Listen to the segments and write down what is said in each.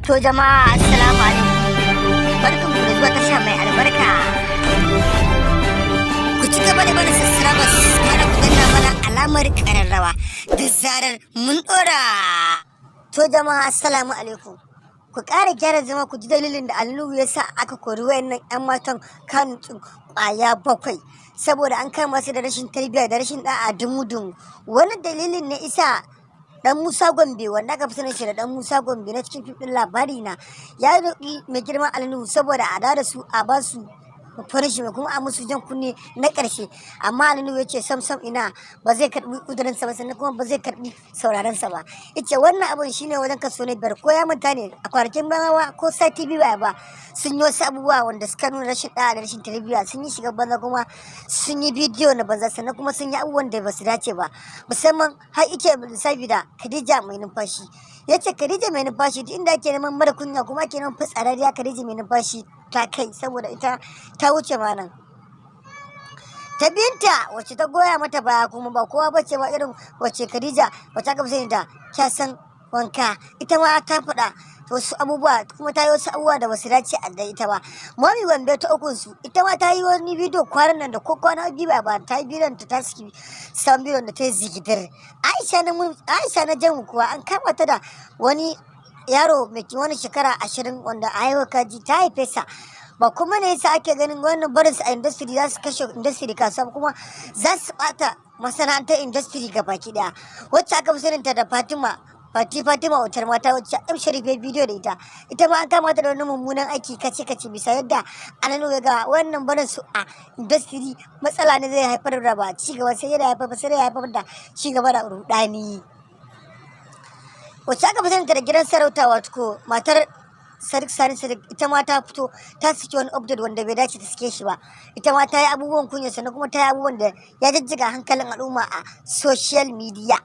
To jama'a, assalamu alaikum. Barkan ku da zuwa tasha mai albarka. Ku ci gaba da mana subscribe, kana ku danna mana alamar kararrawa da zarar mun dora. To jama'a, assalamu alaikum. Ku ƙara gyara zama ku ji dalilin da Ali Nuhu ya sa aka kori wayannan 'yan matan Kano ƙwaya bakwai, saboda an kama su da rashin tarbiyya da rashin da'a dumu-dumu. Wannan dalilin ne isa Dan Musa Gombe, wanda aka fi sanin shi da Dan Musa Gombe na cikin fim din Labari Na, ya roƙi mai girma Ali Nuhu saboda a da su, a ba su punishment kuma a musu jan kunne na ƙarshe. Amma Ali Nuhu ya ce sam sam, ina, ba zai karɓi ƙudurinsa ba, sannan kuma ba zai karɓi sauraronsa ba. Yace wannan abun shine wajen kaso na biyar, ko ya manta ne, a kwanakin baya ko sati 2 ba sun yi wasu abubuwa wanda suka nuna rashin ɗa'a da rashin tarbiyya. Sun yi shiga banza, kuma sun yi bidiyo na banza, sannan kuma sun yi abubuwan da ba su dace ba, musamman har ike lissafi da Khadija Mai Numfashi. Ya ce Khadija Mai Numfashi, duk inda ake neman mara kunya kuma ake neman fitsararriya, Khadija Mai Numfashi ta kai, saboda ita ta wuce manan. Ta binta wacce ta goya mata baya kuma ba kowa bace ba irin wacce Khadija, wacce aka fi sani da Kyasan Wanka. Ita ma ta faɗa wasu abubuwa, kuma ta yi wasu abubuwa da basu dace a da ita ba. Mami Gombe ta ukun su, ita ma ta yi wani bidiyo kwanan nan da ko kwana 2 ba ta yi bidiyon ta saki sabon bidiyon da ta yi zigidar. Aisha na Jamu kuwa an kama ta da wani yaro mai wani shekara 20, wanda a haihuwa kaji ta haife sa ba. Kuma ne yasa ake ganin wannan barin su a industry za su kashe industry kasuwa, kuma za su bata masana'antar industry baki daya. Wacce aka fi saninta da Fatima Fati, Fatima Wutar Mata, wacce M Sharif ya bidiyo da ita, ita ma an kama ta da wani mummunan aiki kace kace, bisa yadda ana nuna ga wannan barin su a industry matsala ne zai haifar da ba ci gaba, sai ya haifar sai ya haifar da ci gaba da rudani. Wacce aka fi saninta da Gidan Sarauta, wato ko matar Sadiq Sani Sadiq, ita ma ta fito ta saki wani update wanda bai dace ta sake shi ba. Ita ma ta yi abubuwan kunya, sannan kuma ta yi abubuwan da ya jijjiga hankalin al'umma a social media.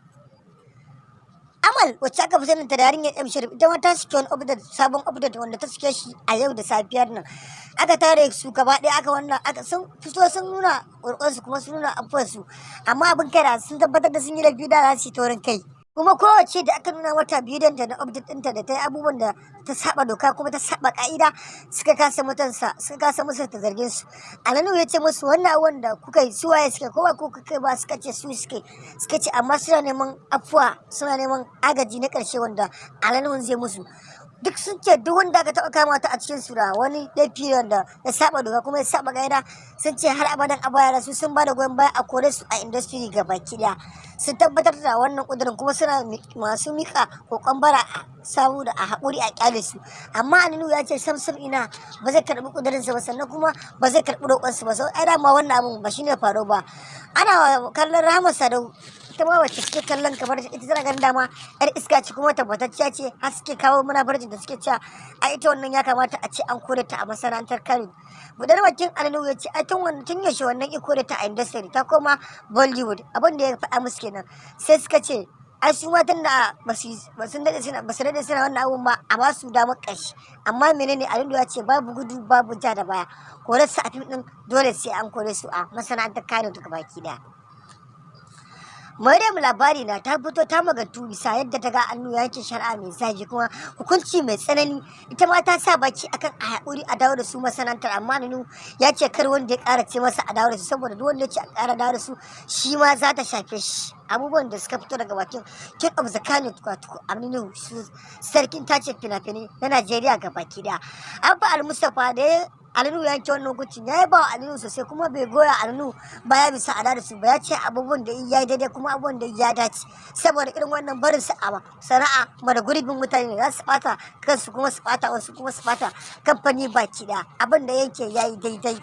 Amal, wacce aka fi saninta da yarinyar M Sharif, ita ma ta saki wani update, sabon update wanda ta sake shi a yau da safiyar nan. Aka tare su gaba ɗaya, aka wannan aka sun fito sun nuna ƙurƙunsu, kuma sun nuna abubuwansu, amma abin kai sun tabbatar da sun yi laifi da za su yi taurin kai. Kuma kowace da aka nuna mata bidiyon ta na update ɗinta da ta yi abubuwan da ta saba doka kuma ta saba ka'ida, suka kasa mutansa, suka kasa musu ta zargin su. Ali Nuhu ya ce musu, "Wannan abubuwan da kuka yi, su waye suka ko ba ku kuka ba?" Suka ce su suke. Suka ce amma suna neman afuwa, suna neman agaji na ƙarshe wanda Ali Nuhu zai musu. Duk sun ce duk wanda aka taɓa kama ta a cikin sura wani laifi wanda ya saba doka kuma ya saba gaida, sun ce har abadan abaya su sun bada goyon baya a kore su a industry baki daya. Sun tabbatar da wannan kudirin, kuma suna masu mika kokon bara a samu da a haƙuri a kyale su. Amma Ali Nuhu ya ce sam sam, ina, ba zai karɓi kudirinsa ba, sannan kuma ba zai karɓi roƙonsu ba. Sau ai dama wannan abun ba shine faru ba. Ana kallon Rahama Sadau, ita ma wacce suke kallon kamar ita tana ganin dama yar iska ce kuma tabbatacciya ce, har suke kawo munafarcin da suke cewa a ita wannan ya kamata a ce an kore ta a masana'antar Kano. Budar bakin Ali Nuhu ya ce a tun wannan, tun yaushe wannan i kore ta a industry, ta koma Bollywood. Abin da ya faɗa musu kenan. Sai suka ce ai su matan da ba su daɗe suna wannan abun ba, a ba su damar ƙarshe. Amma menene, Ali Nuhu ya ce babu gudu babu ja da baya, kore su a fim ɗin dole sai an kore su a masana'antar Kano duka baki daya. Maryam Labari Na ta fito ta magantu bisa yadda ta ga Annu yanke shari'a mai zafi kuma hukunci mai tsanani. Ita ma ta sa baki akan a haƙuri a dawo da su masana'antar, amma Anu ya ce kar wanda ya ƙara ce masa a dawo da su, saboda duk wanda ya ce a ƙara dawo da su, shi ma za ta shafe shi. Abubuwan da suka fito daga bakin King of the Kano, wato Aminu, sarkin tace fina-finai na Najeriya gabaki daya, Abba Al-Mustapha, da ya Ali Nuhu yanke wannan hukuncin, ya yi ba wa Ali Nuhu sosai, kuma bai goya Ali Nuhu baya bisa a da su ba. Ya ce abubuwan da ya yi daidai kuma abubuwan da ya dace, saboda irin wannan barin su a sana'a mara gurbin mutane za su bata kansu, kuma su bata wasu, kuma su bata kamfani baki daya. Abin da yanke ya yi daidai.